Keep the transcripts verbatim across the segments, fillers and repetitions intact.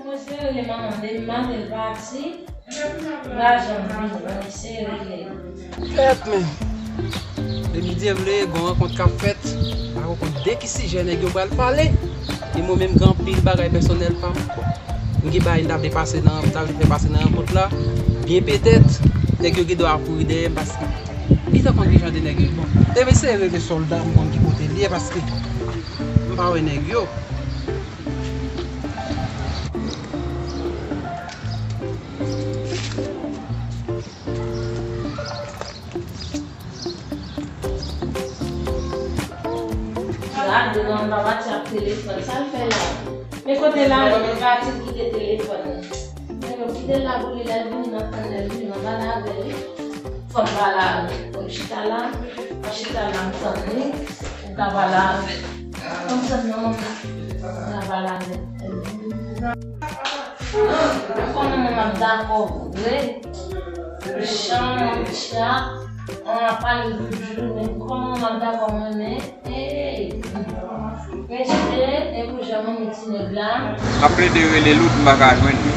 Mwen se rele manman de m, maten l pati, m pa janm vini, mwen se rele. Fèt, men. Depi Dye vle, gon rankont k ap fèt. M pa ko konn de ki sijè nèg yo pral pale. E mwen menm, gen anpil bagay pèsonèl pa m. Bon, m gen bagay m ta vle pase nan, m ta vle fè pase nan rankont la. Byen petèt, nèg yo gen dwa kouri dèyè m paske m pito konn ki jan de nèg yo. Bon, depi se rele Sòlda, m konn ki kote l ye paske m pa wè nèg yo. Gade, non, papa ti ap telefòn. Sa l fè la? Men kote l ale, men pati l kite telefòn nan. Men yo kite l la pou li, lè l vini, m ap tann lè l vini, m ap pale avè l wi. Fò m pale avè l. Fò m chita la, m chita la, m tann li. Ou ka pale avè l. Fò m tann non, manman. M ka pale avè l. Ou konnen mwen m ap dakò vre. Jan Richard, on a pale de journée, kòman m ap dakò mwen, men, hey! Mesye, e pou jan manmi ti nèg la. M ap plede rele l, m pa ka jwenn li.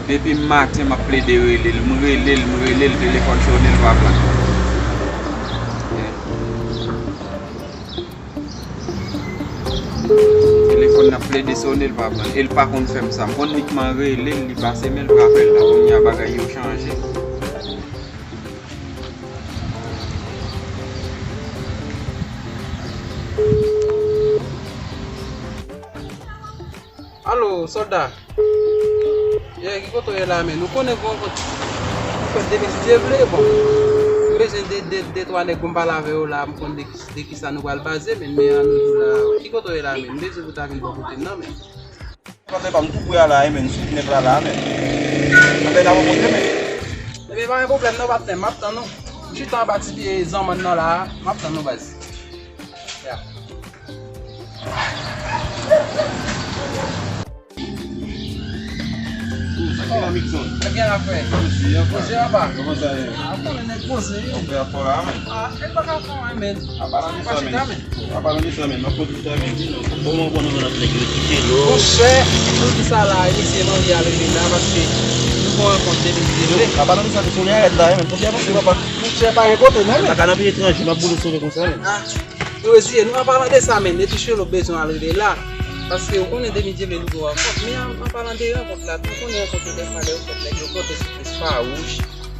Depi maten, m ap plede rele l, m rele l, m rele l, telefòn sone, l pa pran. Telefòn nan plede sone, l pa pran. E l pa konn fè m sa. M konn inikman rele l, li pase, men l pa fè l la. Kounye a bagay yo chanje. Alo, sòlda. Yeah, ki kote w ye la, men? Nou konnen gon kote. Fèt depi si Dye vle, bon. M bezwen de, de, de twa nèg pou m pale avè yo la, m konn de, de kisa nou pral baze, men, men an nou di w la. Ki kote w ye la, men? M bezwen pou ta vin bò kote m nan, men. Patnè pa m tou pre a la, men, sou knèp la, la, men. Anben, n a rankontre, men. Ebyen, pa gen pwoblèm, non, patnè, m ap tann ou. M chita anba ti pye zanmann nan la, m ap tann ou, baz. Yeah. Sa ki la, Mixon? Sa gen la, frè? Poze, papa. Kòman sa ye? A, konnen nèg poze, wi. Ou fè afò la, men? A, e pa ka fè anyen, men. A, pa nan de sa, men. A, pa nan de sa, men. M ap konn chita, men. Bon, mwen konnen mwen ap nèg yo kite lo. Monchè, nou di sa la, e misye mande al rive la, paske nou gon rankont depi Dye vle. A, pa nan de sa, men. Kounye a rèd la, men. Kote a pase, papa? Monchè, pa gen kote, non, men. Pa ka nan peyi etranje, m ap boule sove konsa, men. A. Nou reziye nou, an palan de sa, men, Letichelo bezwen al rive la. Paske ou konnen depi Dye vle nou gon rankont. Men an, an palan de rankont la, nou konnen rankont yo dèfwa lè yo fèt, nèg yo kanpe sou pye fawouch.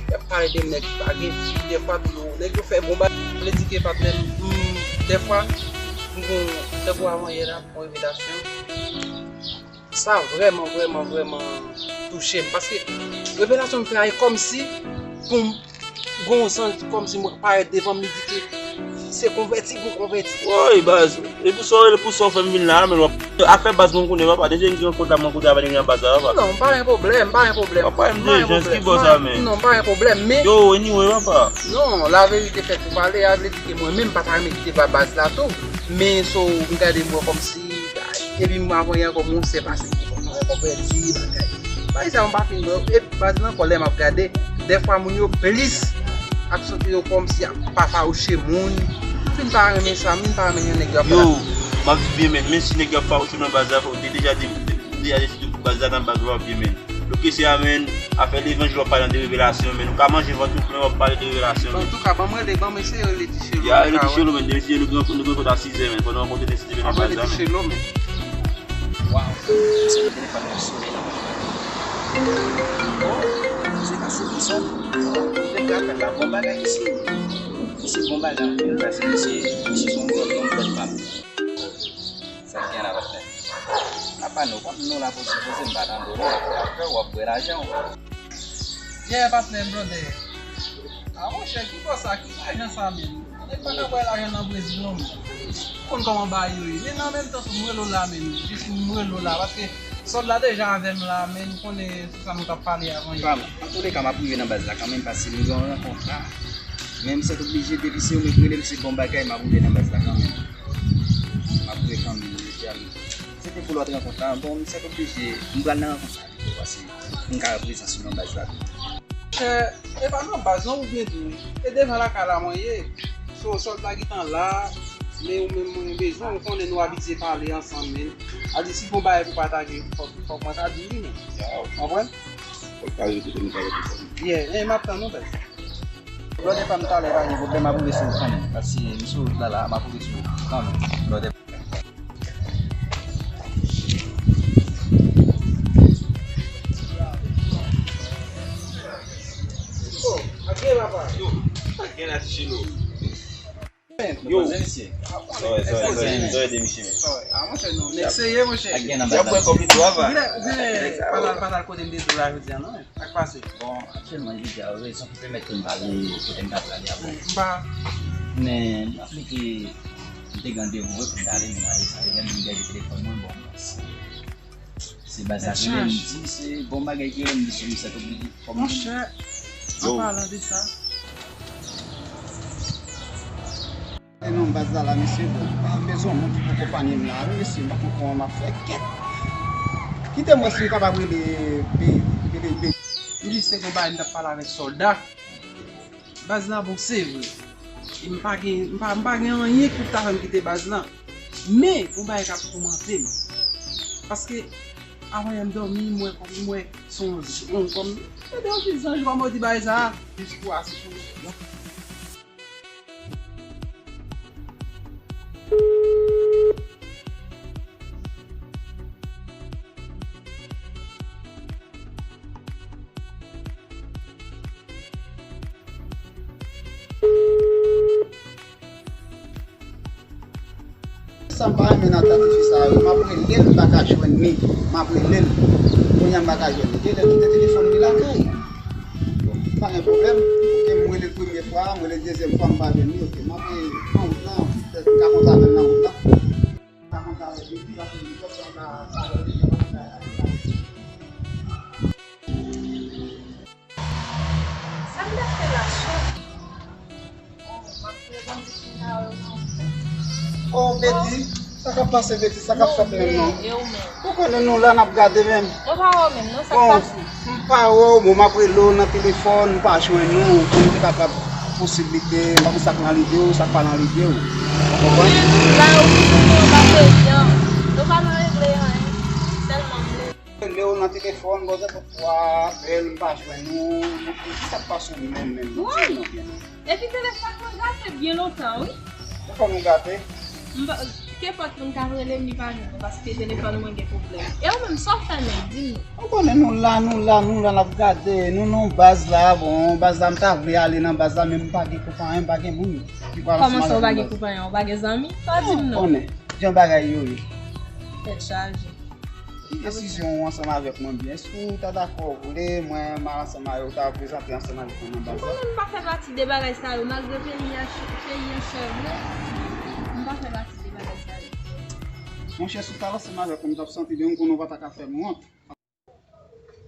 Y ap pale de nèg ki pa gen fi, dèfwa tou, nèg yo fè bon bagay. Vle di ke patnè m, m, dèfwa, m gon, tankou avanyè la, m gon revelasyon. Sa vrèman, vrèman, vrèman touche m. Paske revelasyon m fè a, e kòmsi pou m gon yon santi kòmsi mwen parèt devan m, li di ke se konvèti pou konvèti. Woy, baz, e pou sa, pou sa w fè m vin la, men w ap afè baz mwen konnen, papa, depi m gen kont la, mwen kote avè nèg nan baz la, papa. Non, pa gen pwoblèm, pa gen pwoblèm. Papa, m de jans, ki bò sa, men? Non, pa gen pwoblèm, men. Yo, anyway, papa. Non, laverite fèt pou pale, a vle di ke mwen menm, m pa ta renmen kite ba baz la tou. Men, so, m gade m wè kòmsi Epi m avanyè ankò, monchè, pase ki bon, mwen konprann di bagay. Bagay sa yo m pa fin bò. Epi baz nan kòlè m ap gade. Dèfwa moun yo plis ak sante yo kòmsi ap pa fawouche moun. M fin pa renmen sa, m fin pa renmen jan nèg yo ap fè la. Yo, m ap di byen, men, menm si nèg yo ap fawouche nan baz la, fò w te deja de-, de-, deja deside pou baz la nan baz w ap byen, men. Lo kesyon a, men, afè levanjil w ap pale de revelasyon, men nou ka manje vant nou plen w ap pale de revelasyon, men. Antouka, ban m rele, ban m eseye rele Tichelo. Ya, rele Tichelo, men, depi Tichelo nou gen, nou gen kont a sizè, men, fò nou rankontre nan sizè, men, nan baz la, men. Tichelo, men. Waw, se telefòn nan sone la. Oh, se ka sone sa. Ou te ka fè la, bon bagay isi. Isi bon bagay anpil, paske isi, isi se yon bon, yon bon pam. Sa k gen la, patnè? Apa nou, kòm nou la pou sipoze m pa tande w non, apre w ap bwè lajan w. Yeah, patnè, brother. A, monchè, ki bò sa, ki lajan sa menm? Nèg pa ka bay lajan nan Brezil non, men. Ou konn kòman bagay yo ye. Men an menm tan tou, m rele w la, men. Jis m rele w la, paske sòd la deja avè m la, men. M konnen se sa nou t ap pale avan yè. An touleka, m ap rive nan baz la kanmenm, paske m gen yon rankont la. Men m sètoblije, depi se yo menm k rele m, se bon bagay, m ap rive nan baz la kanmenm. M ap rive kanmenm, jodi a. Se te pou lòt rankont la. Bon, m sètoblije, m pral nan rankont la pito, paske m ka prezan sou nan baz la tou. Monchè, e pa nan baz non, ou byen di wi. E devan lakay la mwen ye. So, sòd la gentan la, men ou menm mwen bezwen, ou konnen nou abitye pale ansanm, men. A di, si gon bagay pou pataje, fòk, fòk mwen ka di wi, men. Ou konprann? Fòk pale kote nou pale pou sa. Yeah, eh, m ap tann ou, baz. Blòdè pa m, talè, pa gen pwoblèm, m ap rive sou ou kanmenm. Paske m sou wout la, la, m ap rive sou ou kanmenm. Blòdè. Oh, ak gen papa. Yo, ak gen la ti chilo. Yo. Sa w ede misye, men. Ah, monchè, non. Nèg serye, monchè. Ak gen nan baz la. Ou genlè, ou genlè, pa t al, pa t al kote m te di w la jodi a, non, men. Sa k pase? Bon, aktyèlman, jodi a, rezon ki pèmèt ke m pa ale kote m ta prale a, bon. M pa. Men, m raple ke m te gen randevou, wi, pou m ta ale, men m ale, sa vle di m pèdi telefòn mwen, bon, se, se baz la ki rele m, di se bon bagay ki rele m, di se misye t oblije, fò m. Monchè, an palan de sa. E non, baz la la, mesye, bon, pa bezwen moun ki pou konpanye m la, wi, mesye, m pa konn kòman m ap fè, kèt. Kite m wè si m kapab rele, rele, rele. M jis te gon bagay m t ap pale avèk sòlda. Baz la bon, se vre. E m pa gen, m pa, m pa gen anyen ki pou ta fè m kite baz la. Men, gon bagay k ap toumante m. Paske, avan yè m dòmi, m wè kòm, m wè se yon, yon, kòm, se te yon ti zanj, kòm yo di bagay sa a. Jis pou asepte. Sa m pa renmen nan tèt tifi sa yo, m ap rele l, m pa ka jwenn li, m ap rele l, kounye a m pa ka jwenn li. Genlè kite telefòn li lakay. Bon, pa gen pwoblèm. Oke, m rele l premye fwa, m rele l dezyèm fwa, m pa jwenn li. Oke, m ap rele nan wout lan, m ka kontre avè l nan wout lan. M ka kontre avè l depi paske m sòti anba salon li, m ap fè. Sa m t ap fè la, chèf? Oh, Betty, sa k ap pase, Betty? Sa k ap fèt menm non? Ou konnen nou la, n ap gade menm. Mwen pa wè w menm non, sa k pase? M pa wè w, bon, m ap rele w nan telefòn, m pa jwenn ou, pou m te kapab posiblite, m pa konn sa k nan lide w, sa k pa nan lide w. Ou konprann? Mwen la, ou di nou m ap rele an. Nou pa nan regle anyen, sèlman m rele. Rele w nan telefòn, bon, se pou twa apèl, m pa jwenn ou. Ki sa k pase w menm, menm? Di m non byen non. Epi telefòn mwen gate byen lontan, wi. Telefòn ou gate? M pa, kenpòt moun k ap rele m, li pa jwenn mwen, paske telefòn mwen gen pwoblèm. E ou menm, sa w fè menm? Di m non. Ou konnen nou la, nou la, nou la, n ap gade. Nou nan baz la, bon, baz la, m ta vle ale nan baz la, men m pa gen konpayi, m pa gen moun ki pral ansanm avè m nan baz la. Kòman sa, ou pa gen konpayi, ou pa gen zanmi? Pa di m non. Ou konnen jan bagay yo ye. Tèt chaje. Ki desizyon ou ansanm avèk mwen byen? Si w ta dakò, w vle, mwen, m al ansanm avè w, w ta prezante ansanm avèk mwen nan baz la. Ou konnen m pa fè pati de bagay sa yo, malgre peyi a ch-, peyi an chè vre, m pa fè pati de bagay sa yo. Monchè, si w t al ansanm avèk mwen, m t ap santi byen, m konnen w pa ta ka fè m wont.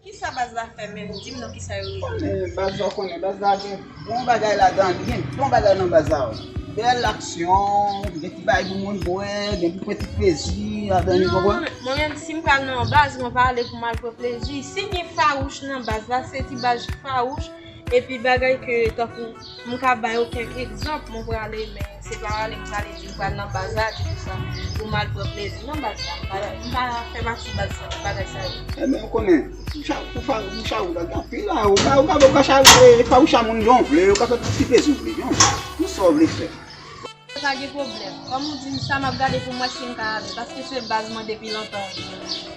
Kisa baz la fè menm? Di m non, kisa yo regle? Konnen baz la, w konnen baz la gen bon bagay ladan, gen bon bagay nan baz la, wi. Bèl aksyon, gen ti bagay pou moun bwè, gen pou pran ti plezi ladan li, konprann? Non, mwen menm, si m pral nan yon baz, mwen pa ale pou m al pran plezi. Si gen fawouch nan baz la, se ti baz fawouch, epi bagay ke, tankou, m ka ba yo kèk egzanp, mwen prale, men se pa ale m prale di m pral nan baz la, di konsa, pou m al pran plezi nan baz la. M pa, m pa fè pati baz sa, bagay sa yo. Ebyen, ou konnen, Pou cha-, pou fa-, pou chawouch la, gen anpil la. Ou ka, ou ka, ou ka chawouch, e, fawouch a moun jan w vle, ou ka fè tout ti plezi w vle, jan w vle. Tout sa w vle fè. Pa gen pwoblèm. Kòm ou di m sa, m ap gade pou m wè si m ka ale, paske se baz mwen depi lontan.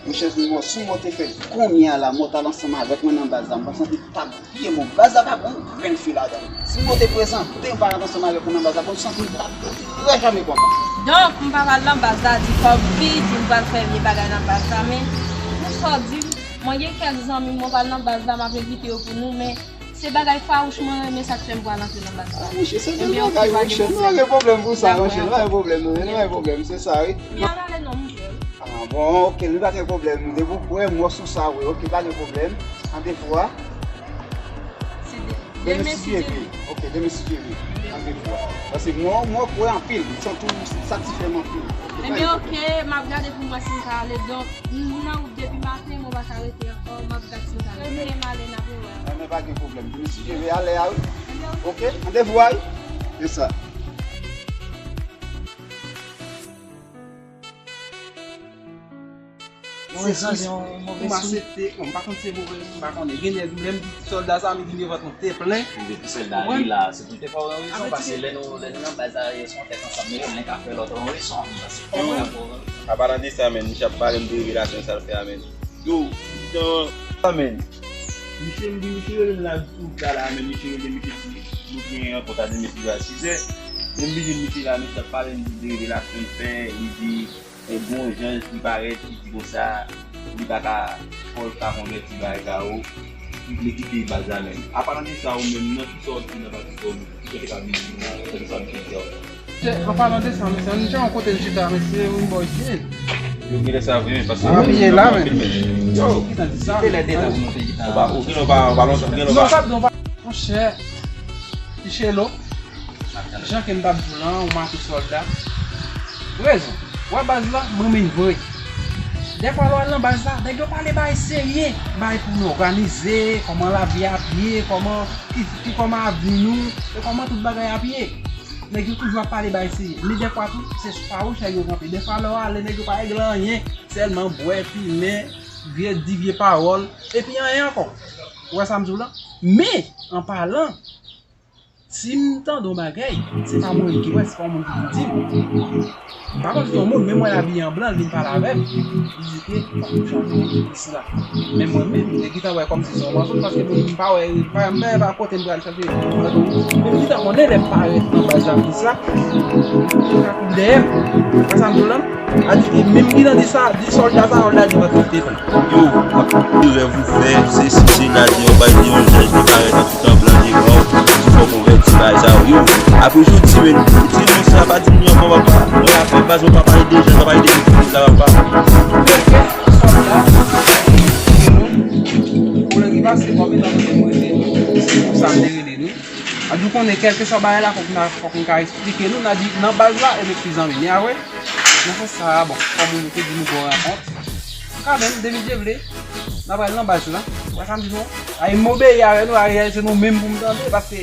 Monchè, si m, si m te fè kounye a la, mwen t al ansanm avèk mwen nan baz la, m pa santi m t ap byen bon. Baz la pa bon, grenn fi ladan. Si m te prezante yon parant ansanm avèk mwen nan baz la, bon, m santi m t ap trè janm kontan. Donk, m pa pral nan baz la, di kòm fi, di m pral fè vye bagay nan baz la, men, pou sa w di m, mwen gen kèk zanmi m, mwen pral nan baz la, m ap envite yo pou nou, men, Se bagay fawouch mwen renmen, sa k fè m pral antre nan baz la. Mouche, se bèl bagay, mouche. Nou pa gen pwoblèm pou sa, mouche. Nou pa gen pwoblèm, nou, nou pa gen pwoblèm, se sa, wi. N ap ale non, mouche. Ah, bon, ok, nou pa gen pwoblèm. Depi w kwè, m wè sou sa, wi. Ok, pa gen pwoblèm. Randevou a? Se de-, demen, si Dye vle. Ok, demen, si Dye vle. Randevou a. Paske mwen, mwen kwè anpil. Santi w satisfè m anpil. Ok, pa gen pwoblèm. Ebyen, ok, m ap gade pou m wè si m ka ale. Donk, m nan wout depi maten, mwen pa ka rete ankò. M ap gade si m ka rete, m ale, n ap rewè. Ebyen, pa gen pwoblèm. Demen, si Dye vle, alè a, wi. Ok, randevou a, wi. Se sa. Yon rezon, yon move sou. M aksepte, bon, m pa konn se move, m pa konnen. Gen lè, lè m di sòlda sa, m di men vant mwen te plen. Ou di sòlda li la, se pou te fè w yon rezon, paske lè nou, lè nou nan baz la, yon tèt ansanm, men yo, men ka fè lòt yon rezon. Yo, an palan de sa, men, misye ap pale m de revelasyon sa l fè a, men. Yo, jan, a, men. Misye, m di, misye rele m la, tou ta la, men, misye rele, misye di, nou gen yon konta de mesye a sizè. Men m vin jwenn misye la, misye ap pale m de revelasyon l fè, li di, e gon yon janj ki parèt, ki di konsa, li pa ka, fò l ka konvèti bagay sa yo, li vle kite baz la menm. Apalan de sa, ou menm, nan ki sa w ap di nan pati sa w menm? Ki kote k ap vin di nan, kote sa w ap vin di a? An palan de sa, mesye, nou te yon kote n chita, mesye, yon bò isi. Yo genlè sa vre, men, paske. Wi, men la, men. Yo, ki tan di sa? Te lè de tan pou nou te chita. Ou pa, ou genlè pa, ou pa lontan, ou genlè pa. Non, sa, non, pa. Monchè, Michelo, jan ke m t ap di w lan, ou make sòlda. Rezon. Ou wè baz la, m renmen l vre. Dèfwa lè w al nan baz la, nèg yo pale bagay serye, bagay pou nou òganize, kòman lavi ap ye, kòman, ki, ki kòman avni nou, e kòman tout bagay ap ye. Nèg yo toujou ap pale bagay serye. Men dèfwa tou, se fawouch nèg yo kanpe. Dèfwa lè w ale, nèg yo pa regle anyen, sèlman bwè, fimen, vye, di vye pawòl, epi anyen ankò. Ou wè sa m di w lan? Men, an palan, si m tande yon bagay, se pa mwen menm ki wè, se pa yon moun ki vin di m. M pa konn si se yon moun, men m wè l abiye an blan, l vin pale avè m. Li di ke fòk m chanje yon plis la. Men mwen menm, m te gentan wè kòmsi se yon mansonj, paske mwen menm m pa wè, m pa, m pa, pa kote m pral chanje. Men m gentan konnen lè m parèt nan baz la plis la, yo ka kouri dèyè m. Wè sa m di w lan? A di ke menm li nan di sa, di sòlda sa, sòlda di mwen tout te pran. Yo, tout rèv ou fè, se si se la di yon bay de yon janj ki parèt an tout an blan devan w, ki di fò w konvèti bagay sa yo. Yo, apre jodi, men, di nou sa, pa di nou ankò, papa. Mwen apre baz, mwen pa pale de janj, pa pale de moun, sa, papa. Pou lè ki pase, kòm etan kote mwen rete, se pou sa m te rele nou. Ann nou konnen kèlkeswa bagay la, fòk n a, fòk n ka eksplike nou. N a di, nan baz la, e met pi zanmi. Men apre, nan sans sa a, bon, kòm nou te di nou gon rankont. Kanmenm, depi Dye vle, n a pral nan baz la. Ou wè sa m di nou? Ay, m obeyi avè nou, ay, se nou menm pou m tande, paske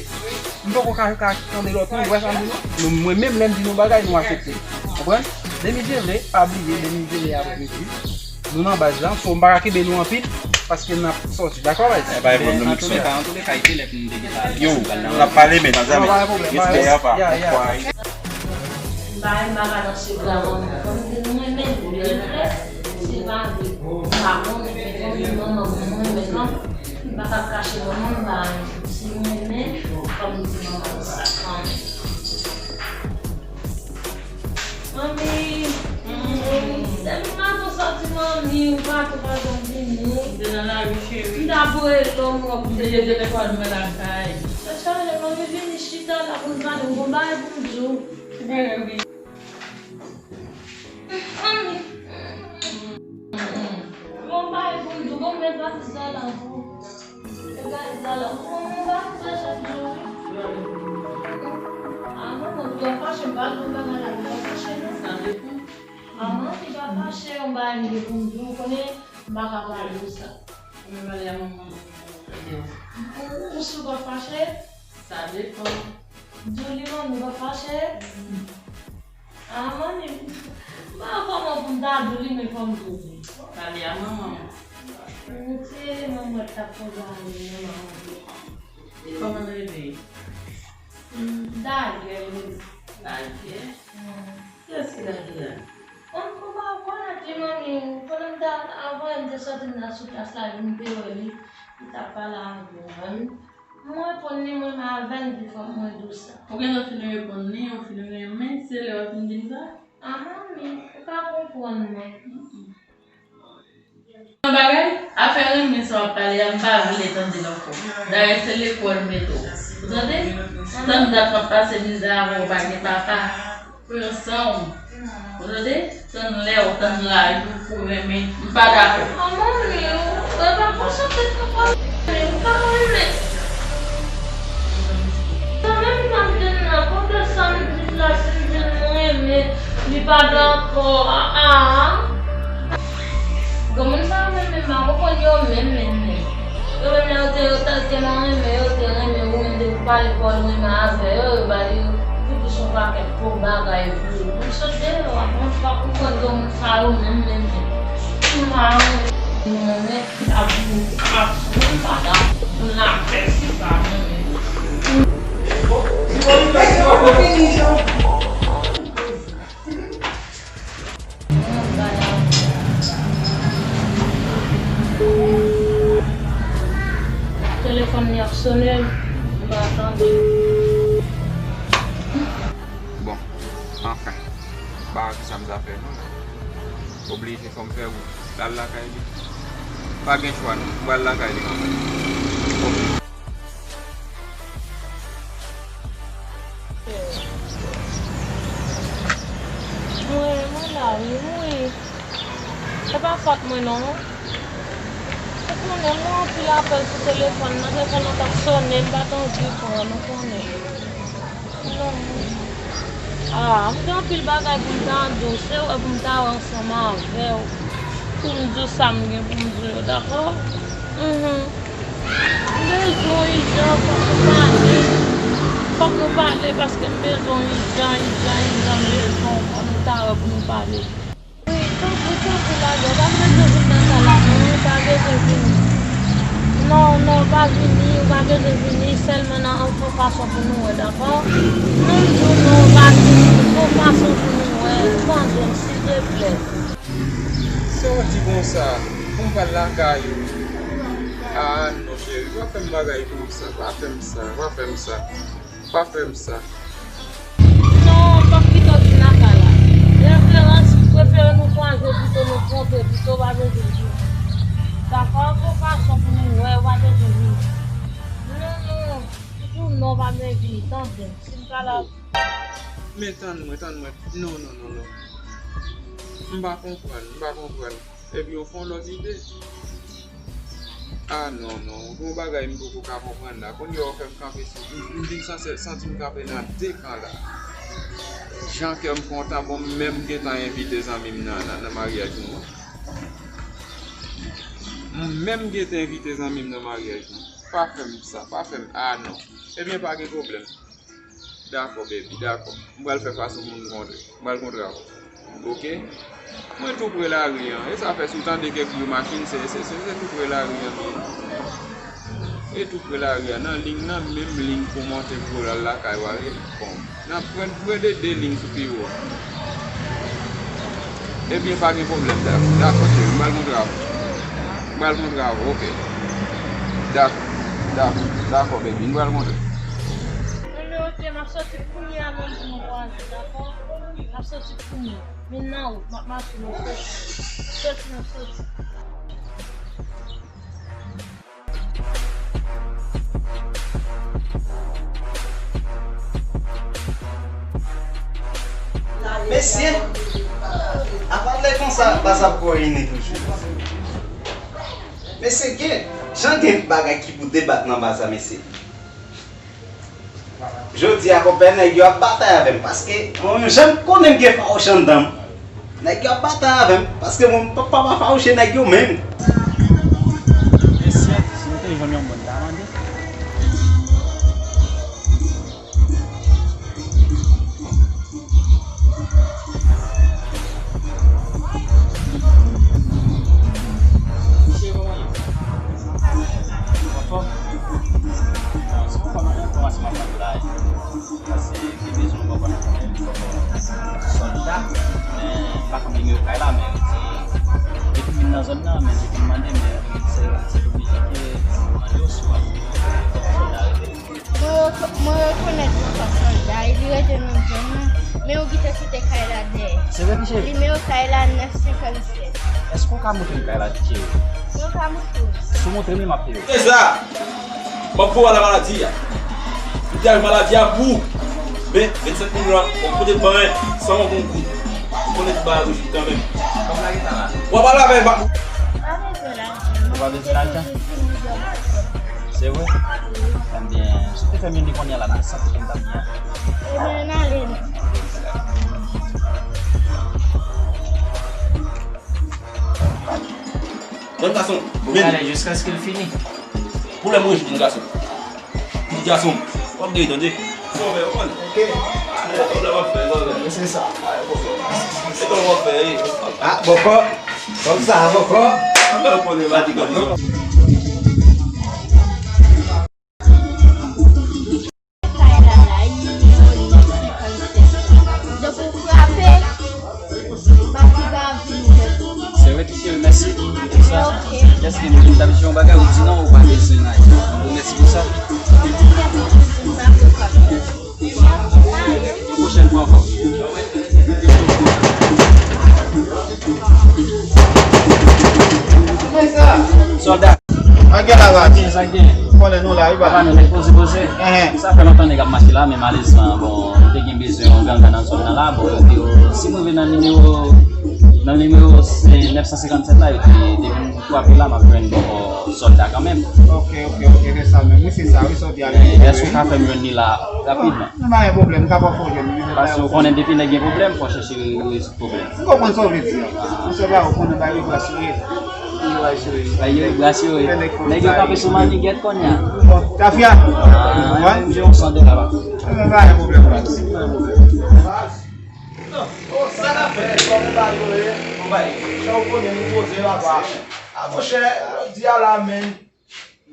m poko ka, ka tande lòt moun. Ou wè sa m di nou? Nou, mwen menm, lè m di nou bagay, nou aksepte. Konprann? Depi Dye vle, pa bliye, depi Dye vle, apre midi. Nou nan baz la, so m pa ka kenbe nou anpil, paske n ap sòti. Dakò, baz? Eh, pa gen pwoblèm, nou ki sòti. Antouka, antouka, e te lè pou nou te gentan ale. Yo, n ap pale, men, zanmi. Respè, apa. M pa, m pa ka nan segra manman. Kòm se nou renmen, nou byen frè, se pa vre. M pa konnen, men kòm se manman mwen, mwen menm, m pa ka kache manman m, m pa, si nou renmen, fò m di manman m sa kanmenm. Manmi, depi maten w sòti, manmi, ou pa tou pa janm vini. M te nan lari, cheri. M t ap rele w, m wè w te. M te gen telefòn mwen lakay. Sa chaje, manmi, vini chita la pou n pale, m gon bagay pou m di w. Ki bagay, wi? Manmi. M gon bagay pou m di w, bon, men pase sa la pou. Gade sa la, mwen pa fè chak jou. A, manman, ou pa fache, m pa konn bagay la, ou pa fache, non? Sa depan. A, manman, ou pa fache, yon bagay m gen pou m di w, ou konnen, m pa ka pale de sa. Ou menm pale a manman, ou, ou si w pa fache? Sa depan. Di w li, manman, ou pa fache? A, manmi, m pa wè kòman pou m ta di w li, men fò m di w li. Pale a manman w. M se manman t ap konn pale, manman w. Kòman l rele? M, Dayè l rele. Dayè? Hmm. Kiyès ki Dayè a? M, m pa konnen, ti manmi, pandan m ta, avan m te sòti nan sou plas la, m te wè li, li t ap pale avè m. Mwen reponn li, mwen menm avè l, di fòk mwen di w sa. Ou gentan fin reponn li, ou fin renmen, se lè w fin di m sa? A, manmi, ou pa konprann mwen. Yon bagay, afè renmen sa w Pale a, m pa vle tande l ankò. Dayè, se lekòl m mete w. Ou tande? Tann dat w ap pase mizè avè w pa gen papa. Pran san w. Ou tande? Tann lè w, tann laj ou pou renmen. M pa dakò. A, manmi, ou, ou pa konsantre nan pale, ou pa renmen. Sa menm nan vin nan, kontre sa m di la, si m di l mwen renmen, li pa dakò. A, a. Granmoun sa yo menm, menm, pa konprann yo menm, menm, menm. Yo menm lè yo te, yo te, te nan renmen, yo te renmen ou, menm depi w pa lekòl, ou renmen avè yo, yo ba li, yo, yo di son pakèt gwo bagay pou yo. Moun sot deyò a, moun pa konprann granmoun sa yo menm, menm, menm. Moun pa renmen, moun renmen, ap, moun pa ta, moun la fè si pa renmen. Telefòn li ap sonnen, m pa tande. Bon, anfen, m pa wè kisa m ta fè non. Oblije fò m fè wout. L al lakay li. Pa gen chwa non. M pral lakay li kanmenm. Mwen, mwen la wi, wi. Se pa fòt mwen non. Ou konnen, mwen anpil apèl sou telefòn nan, telefòn nan t ap sonnen, m pa t anvi pran, ou konnen. Non. Ah, m gen anpil bagay pou m ta di w. Se wè pou m ta wè ansanm avè w. Pou m di w sa m gen pou m di w yo, dakò? Mhm. M bezwen w ijan, fòk nou pale. Fòk nou pale paske m bezwen w ijan, ijan, ijan, m bezwen w. Fòk nou ta wè pou nou pale. Wi, tanpri, tanpri, lage. Ou pa bezwen vin nan kay la, non, ou pa bezwen vini. Non, non, ou pa vini, ou pa bezwen vini, sèlman nan yon fason pou nou wè, dakò? Non, m di w non, ou pa vini, yon fason pou nou wè, tande m, silteplè. Sa w di konsa, pou m pral lakay ou? Ah, non, cheri, pa fè m bagay konsa, pa fè m sa, pa fè m sa. Pa fè m sa. Non, m p ap kite w vin lakay la. Referans, prefere nou kwaze pito, nou twonpe pito, pa bezwen di. Dakò, gon fason pou nou wè, ou pa bezwen vini. Non, non, non. Toujou non, pa bezwen vini, tande m. Si m pa la. Men tann mwen, tann mwen. Non, non, non, non. M pa konprann, m pa konprann. Epi w fè yon lòt ide. Ah, non, non. Gon bagay m poko ka konprann la. Kounye a w fè m kanpe sou. M, m vin sanse, santi m kanpe nan de kan la. Jan kè m kontan, bon, m menm gentan envite zanmi m nan, nan, nan maryaj nou an. M menm gentan envite zanmi m nan maryaj nou. Pa fè m sa, pa fè m. Ah, non. Ebyen, pa gen pwoblèm. Dakò, baby, dakò. M pral fè fason pou m kontre. M pral kontre avè w. Oke? Mwen tou pre lari an. E sa fè si w tande kèk bri machin, se, se, se, se tou pre lari an. E tou pre lari an. Nan liy nan, menm liy pou w monte pou w al lakay ou a. Bon, nan pwen, pwen de de liy sou pi wo. Ebyen, pa gen pwoblèm, dakò. Dakò, cheri. M pral kontre avè w. M pral kontre avè w, oke. Dakò, dakò, dakò, baby. M pral kontre. Mwen, men, oke, m ap soti kounye a menm pou nou kwaze, dakò? M ap soti kounye. Men nan wout, m ap mache, m ap soti. Soti, m ap soti. Mesye, apa lè konsa, baz ap kòrine toujou. Mesye, gen, jan gen bagay ki pou debat nan baz la, mesye. Jodi a, konpè, nèg yo ap batay avè m, paske mwen menm, jan m konnen m gen fawouch anndan m, nèg yo ap batay avè m, paske mwen, m p ap pa fawouche nèg yo menm. Mesye, si nou te jwenn yon moun ta mande. Misye, kòman ye? Anfòm? Bon, se yon kòman, yon kòmanseman pou la. Paske te bezwen yon bòbò nan konnen, yon bòbò sòlda, men m pa konn nimewo kay la, men yo di, depi m vin nan zòn nan, men depi m mande, men se, se oblije ke mande yo si w ap fè sòlda rele. Mwen reko-, mwen rekonèt yon fòk sòlda, li rete nan zòn nan, men ou gentan kite kay la dèyè. Se vre, pitit cheri? Nimewo kay la, nèf senkannsèt. Èske w ka montre m kay la, pitit cheri? Mwen ka montre w. Si w montre m li, m ap peye w. Se sa. M ap voye la maladi a. Ou te al maladi a pou ou. Men vennsenk milyon an, w ap pote ban mwen san w konn kout. Ou konnen tout bagay rejit kanmenm. Kòm la gen tan la. W ap pale avè m. Pa bezwen lajan. Ou pa bezwen lajan? Se vre? Ebyen, si w te fè m youn li kounye a la, nan sant ki m t ap gen an. Ebyen, n ale non. Jèn gason, men. Gade, jiskaske l fini. Pwoblèm rejit, jèn gason. Ti gason, w ap geri, tande. Sove, w konn. Ok. Pwoblèm w ap fè, sove. Se sa. Se kòman w ap fè, wi. Ah, bòkò. Kòm sa, bòkò. Anben, w konnen, va di kòm sa. Kay la la, nimewo li se senkannsèt. Donk ou frape, Bati va vin ouvè pou ou. Se vre, tou cheri, mèsi. Sa, ok. Kiyès ki vin ta di yon bagay, ou di non, ou pa bezwen la. Mèsi pou sa. Yon pwochèn fwa ankò. Sòlda. An gen la, la. Sa gen. Konnen nou la, wi, papa. Papa, nou nèg poze, poze. Enhen. Sa fè lontan nèg ap mache la, men malerezman, bon, nou te gen bezwen yon gangan nan zòn nan la. Bon, yo di yo, si m rive nan nimewo, nan nimewo nèf san senkannsèt la, yo di, depi m frape la, m ap jwenn bòkò sòlda kanmenm. Ok, ok, ok, se sa menm. Wi, se sa, wi, sa w di a. Men, èske w ka fè m jwenn li la rapidman? Men pa gen pwoblèm, m ka fè w jwenn li. Paske w konnen depi nèg gen pwoblèm, fò chèche rezoud pwoblèm. M konprann sa w vle di a. Misye pa ou konnen bay yo rasire. Bay yo rasire. Nèg yo kanpe sou mannigèt kounye a. Bon, tafya. Ah, m jwenn yon san dola, papa. Men pa gen pwoblèm, baz. Pa gen pwoblèm. Non, oh, sa n ap fè, kòm nou pa jwe, bon, bay, jan w konnen nou poze, papa. A, monchè, jodi a la, men,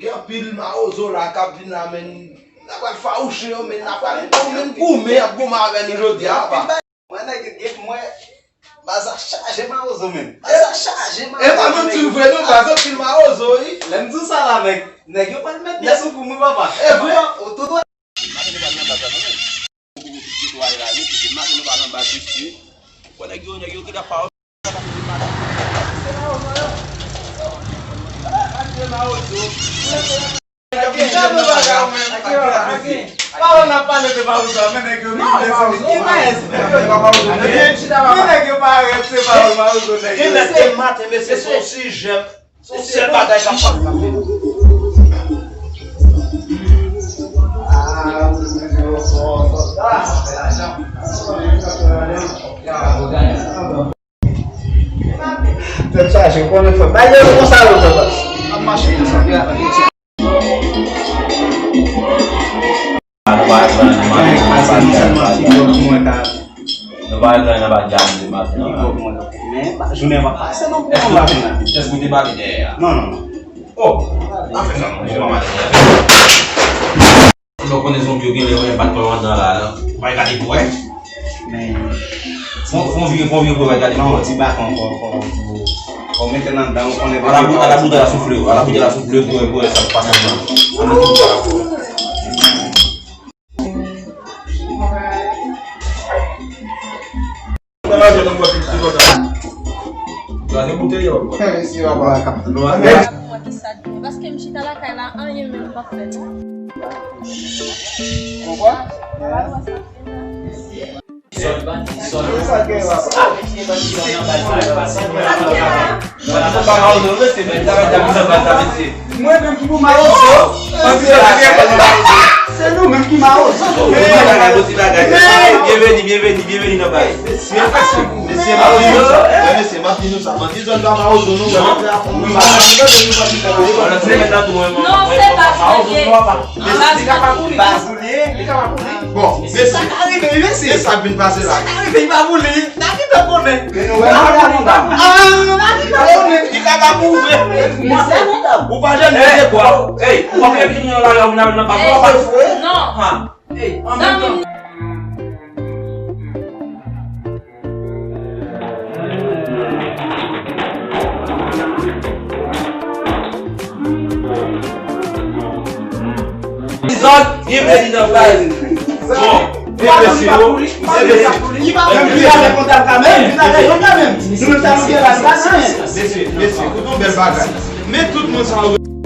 gen anpil mawozo la k ap vin la, men, n a pral fawouche yo, men, n a pral, men, goumen, ap goumen avè nou jodi a, papa. Mwen, nèg, mwen, baz la chaje mawozo, men. Baz la chaje mawozo, men. E pa manti vre, non, baz anpil mawozo, wi. Lè m di w sa la, nèg, nèg yo pral met pye sou kou mwen, papa. E vre? Ou tout Maten nou pa nan baz la, non, men. Maten nou pa nan baz, mesye. Bon, nèg yo, nèg yo, ki t ap pawòl. Pawòl n ap pale de mawozo, men nèg yo, men nèg yo pa rete pawòl mawozo, nèg yo. Gen lè se maten, mesye, se yon sijè. Se yon sèl bagay k ap pase nan peyi. Tèt chaje, ou konnen fò. Bay yo konsa yo fè bas. Ap mache konsa. Nou pa al pran nan maten, nou pa al pran nan maten. Nou pa al pran nan maten, maten. Men, jounen an pa pase non pou mwen maten an. Èske ou te pale dèyè a? Non, non, non. Oh, afè sa, mwen, mwen pa pale dèyè. Lè w konnen zonbi yo gen lè yo bat kò yo anndan la, ou pa gade pou wè. Men. Fon, fon vire, fon vire pou wè, gade pou wè. Non, ti bak ankò, ankò, ankò. Fò mete l anndan, ou konnen. Ala bout, ala bout, ala soufle yo, ala bout, ala soufle yo pou wè, pou wè sa k pase anndan. Ala bout, ala bout. Paske m chita lakay la, anyen menm m p ap fè non. Mwen menm ki pou mawozo. Se nou menm ki mawozo. Byenveni, byenveni, byenveni nan bay. Mesye, mesye, m ap di nou sa. Mesye, m ap di nou sa. Bandi zòn pa mawozo, nou. Non, se pa sa. Li ka pa pou li. Li ka pa pou li. Bon, mesye. Sa ka rive, mesye. E sa k vin pase la? Sa ka rive, li pa pou li. N a gentan konnen. Men nou wè madanm ou pa. Ah, n a gentan konnen. Li ka pa pou vre. Ou pa janm mete kwa. Ey, ou pa fè vini nan lari a, ou vin avè l nan bak ou, papa. Non. Ha. Ey, an menm tan. Dizòd, byenveni nan baz. Bon, men mesye yo, men mesye. Mesye, mesye, koute yon bèl bagay. Men tout moun sa yo.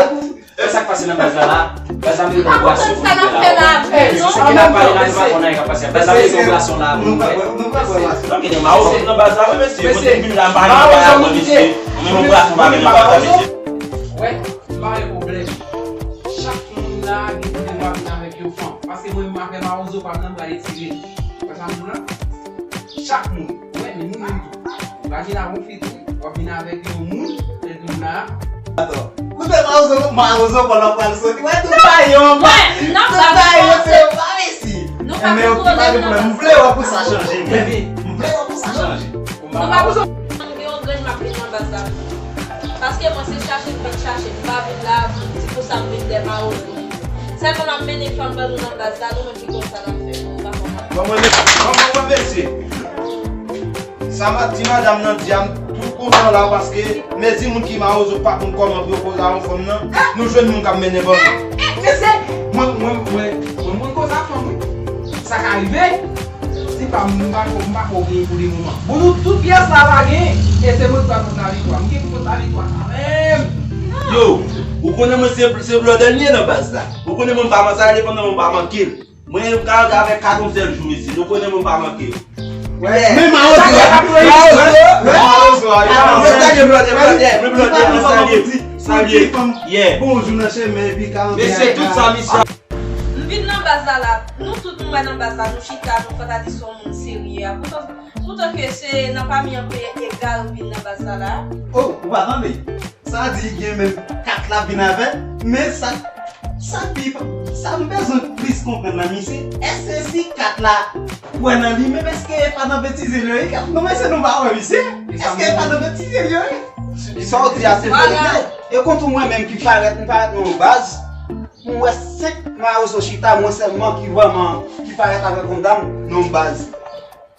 la. Sa k pase nan baz la la? Baz la mete yon bwason pou nou la. Sa k pase nan baz la la? Baz la mete yon bwason la pou nou bwè. Non, gen de mawozo nan baz la, wi, mesye. Kote m vin la, m pa gen bagay la, mesye. Mwen menm yon bwason pa gen nan baz la, mesye. Wè, m pa gen pwoblèm. Chak moun la gen devwa vin avèk yon fanm. Paske mwen menm avè mawozo pa m nan, m pral etire l. Wè sa m di w la? Chak moun. Wè, men nou menm tou. Ou ka vin avè yon fi tou, w ap vin avèk yon moun, lè moun la. Atò. Koute mawozo, mawozo, pandan w pral soti. Wè, tout bagay yo anba. Tout bagay yo se anba, mesye. Enben, ok, pa gen pwoblèm. M vle wè pou sa chanje, men. M vle wè pou sa chanje. Nou pa bezwen. M gen yon grenn m ap vin nan baz la. Paske mwen se chache m vin chache, m pa vin la pou di konsa m vin dèyè mawozo. Sèlman m ap mennen fanm ban nou nan baz la, nou menm ki konn sa n ap fè, nou pa konn. Ban mwen, ban mwen, ban mwen, mesye. Sa m ap di madanm nan di a, m tou kontan la paske mezi moun ki mawozo pa konn kòman pou yo koze a yon fanm nan, nou jwenn moun k ap mennen ban nou. Mesye, mwen, mwen, mwen, mwen, mwen koze a fanm, wi. Sa ka rive. Si pa m, m pa ko, m pa ko genyen pou de moman. Bon, nou tout pyès la pa genyen. E se mwen ki pral pote laviktwa. M gen pou pote laviktwa kanmenm. Yo, ou konnen mwen se, se bloodè m ye nan baz la. Ou konnen mwen m pa manke sa, depandan mwen pa manke l. Mwen m ka antre avèk kat yon sèl jou isit. Ou konnen mwen pa manke l. Men mawozo, mawozo, mawozo, mwen salye bloodè, bloodè, mwen bloodè, mwen salye, salye. Yeah. Bon jou nan chemen, epi ka antre. Mesye, tout sa misye. M vin nan baz la la, nou tout nou wè nan baz la, nou chita, nou fè ta di se yon moun serye a. Poutan, poutan ke se nan pami anpe egal m vin nan baz la la. Oh, ou pa tande? Sa di gen menm kat la vin avè l, men sa, sa pi, sa m bezwen plis konprann nan misye, èske si kat la kwè nan li menm, èske e pa nan betize l yo ye? Non, mesye, nou pa wè misye. Èske e pa nan betize l yo ye? Sa w di a se verite. E kont ou mwen menm ki parèt, m parèt nan yon baz, m wè senk mawozo chita, mwen sèlman ki vrèman, ki parèt avèk yon dam nan yon baz.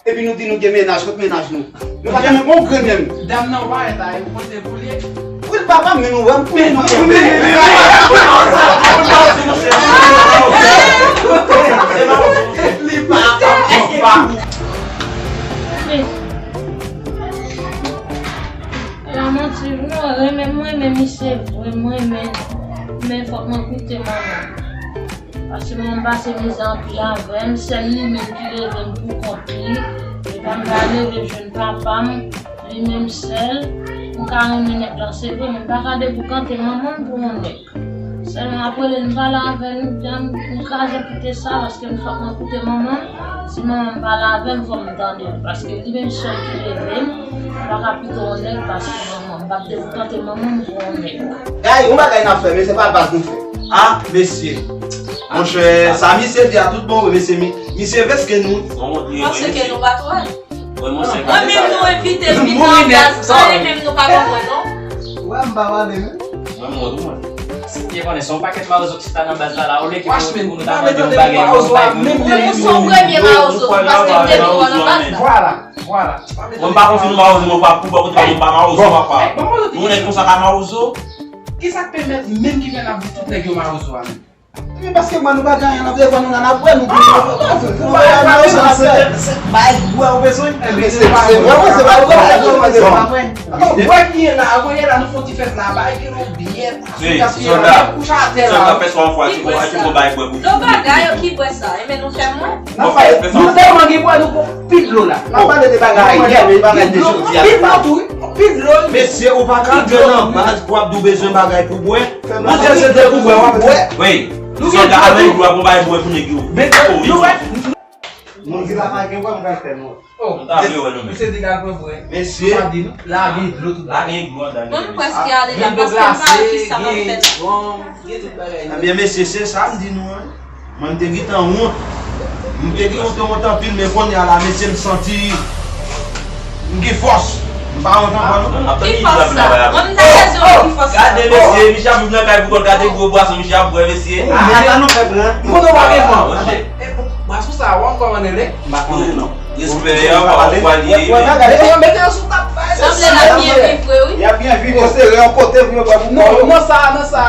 Epi nou di nou gen mennaj, kot mennaj nou? Nou pa gen menm yon grenn menm. Dam nan w parèt la, e ou kote pou l ye? Wi, l papa m, men nou wè m pou nou. Li pa. Lamanti, non, renmen, mwen renmen misye vre, mwen renmen, men fòk mwen koute manman. Paske mwen pase mizè anpil avè l, sèl li menm ki leve m pou kont li. Epa m pa leve jwenn papa m, li menm sèl. M ka renmen nèg lan, se vre, men m pa ka deboukante manman m pou yon nèg. Sèlman ap rele n pale avè l, m, m kraze kite sa, paske m fòk mwen koute manman m. Si manman m pale avè m, fò m tande l, paske li menm sèl ki leve m, m pa ka kite yon nèg pase manman m. M p ap deboukante manman m pou yon nèg. Gay, yon bagay n ap fè, men se pa baz nou fè. Ah, mesye. Monchè, sa misye di a tout bon vre, mesye, mi-, misye veske nou. Paske nou pa twè. Mwen menm nou envite m vin nan baz, sa e menm nou pa ban mwen non. Wè m pa pale menm. Mwen m wont mwen. Si m te konnen se yon pakèt mawozo ki chita nan baz la la, olye ke pou nou ta mande yon bagay, yon bagay pou nou. Mwen se yon premye mawozo tou, paske m te vin wè nan baz la. Vwala, vwala. Mwen m pa konn fin mawozo, mwen pa pou bò kote mwen pa mawozo, papa. Yon nèg konsa ka mawozo. Kisa k pèmèt menm ki fè n ap di tout nèg yo mawozo a menm? Men paske mwen nou pa gen anyen nan telefòn nou la, n ap wè nou pou nou. Bay bwè ou bezwen? Se vre, se vre, se vre. Bwè ki ye la, bwè ye la, nou fè yon ti fèt la, bay ke nou byen. Sòlda, sòlda, fè sa yon fwa, ti bon, ti bon, bay bwè pou. Lò bagay yo ki bwè sa, enben nou fè mwen. Nou tèlman gen bwè, nou pran pil dlo la. N ap pale de bagay ayè, men bagay de jodi a. Pil dlo tou, wi. Pil dlo, wi. Mesye, ou pa ka antre nan baz pou ap di w bezwen bagay pou bwè. Ou di se te pou bwè, w ap bwè. Wi. Sòlda, avèk dlo ap bay bwè pou nèg yo. Men nou wè. Moun ki la pa gen bwè, m pral fè nou. Oh, nou ta vle wè nou menm. Misye di l al pran bwè. Mesye. Sa di nou, la gen dlo tout bagay. La gen dlo anndan. Mwen m prèske ale la, paske m pa wè kisa m ap fè la. Ebyen, mesye, se sa m di nou an. Mwen, m te gentan wont. M te gentan wont anpil, men kounye a la, mesye, m santi m gen fòs. M pa wont ankò non. Ki fòs sa? Mwen m ta bezwen wè ki fòs sa. Gade mesye, misye ap viv nan kay pou kòl, gade gwo bwason misye ap bwè mesye. Ata nou fè pran. M konnen w pa gen van. Monchè. Bwason sa, w ap kòmande li? M pa konnen non. Respè, yo pa wè li. Mete yo, mete yo sou tab. Sanble l ap byen viv vre wi. Y ap byen viv, yo sere yon kote pou yo bwè pou kò yo. Non, nan sa, nan sa.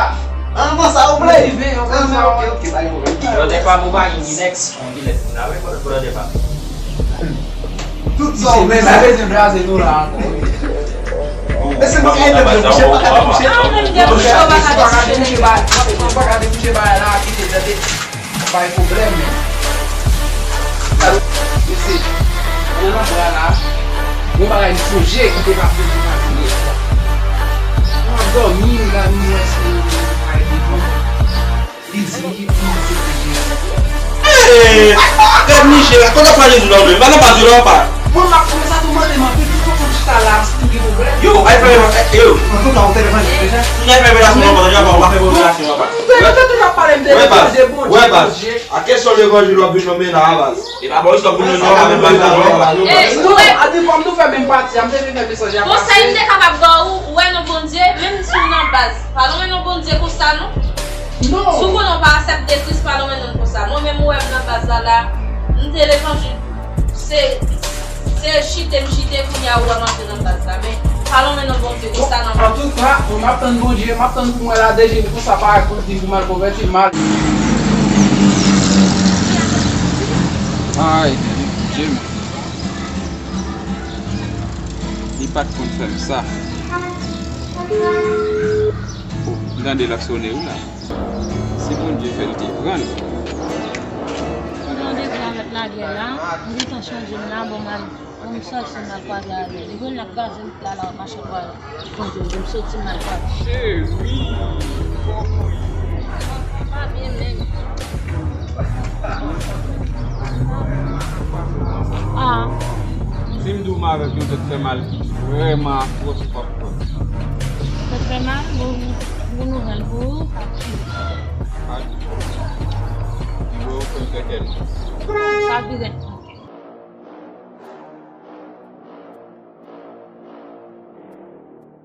An, nan sa ou vle. An, ok, ok, pa gen pwoblèm. Brother Pam, ou pa gen Kleenex? On Kleenex pou n ap pran depa. Tout sa ou bezwen. Sa bezwen kraze nou la ankò. Mesye, mwen ka ede mwen, mwen pa ka debouche. Mwen pa ka debouche bagay la, kite tande. Bay pwoblèm. Mesye, mwen nan bra la, yon bagay m sonje ki te pase, ki te pase yè swa. Mwen ap dòmi, m gade m wè se yon bagay devan. Li di, li di, se te Jezi. Hey! Gad Michel, kote w pran Jezi la menm? Pa nan baz ou la ou pa? Mwen m ap kòmanse a toumante m anpil, tout tan m chita la, si m gen pwoblèm. Yo, ay fè yo. Antouka, ou te revanjis deja? Si n ay fè revelasyon anpil, deja pa, ou pa fè revelasyon anpil. Ou te toujou ap pale m de Bondye, Bondye, Bondye. A kesyon levanjil w ap vin lonmen la a baz. E pa bon, sa pou nou, nou pa menm baz la non. Ey, nou wè, a di fòm nou fè menm pati a, m te vin fè mesaj la pase. Konsèy m te kapab ba ou, ou wè non Bondye, menm si w nan baz, pa lonmen non Bondye konsa non. Non. Si w konnen w pa aksepte Kris, pa lonmen non l konsa. Mwen menm ou wè m nan baz la la, m te levanjil. Se, se chite m chite, kounye a ou wè m antre nan baz la. Men, pa lonmen non Bondye konsa nan baz. Antouka, mwen m ap tann Bondye, m ap tann pou m wè la de je m konsa parèt pou l di m pou m al konvèti, m al. Ay, Bondye m. Li pa t konn fè m sa. Oh, m tande l ap sone wi la. Si Bondye fè l te pran l. Pandan w deja mèt lagè la, m gentan chanje m la, bon, m al, bon, m sòti, m al kwaze avè l. Li konn l ap kraze m la, la, machin kwa. Konn m soti mal pa. Cheri, kòman w ye? Pa byen menm. Ah. Si m di w m avèk yon tèt fè mal ki vrèman atwòs, ou p ap kwè. Tèt fè mal? Bon, bon nouvèl pou ou? Pa ditou. Yo, fè m kèkè non. Pa pi rèd.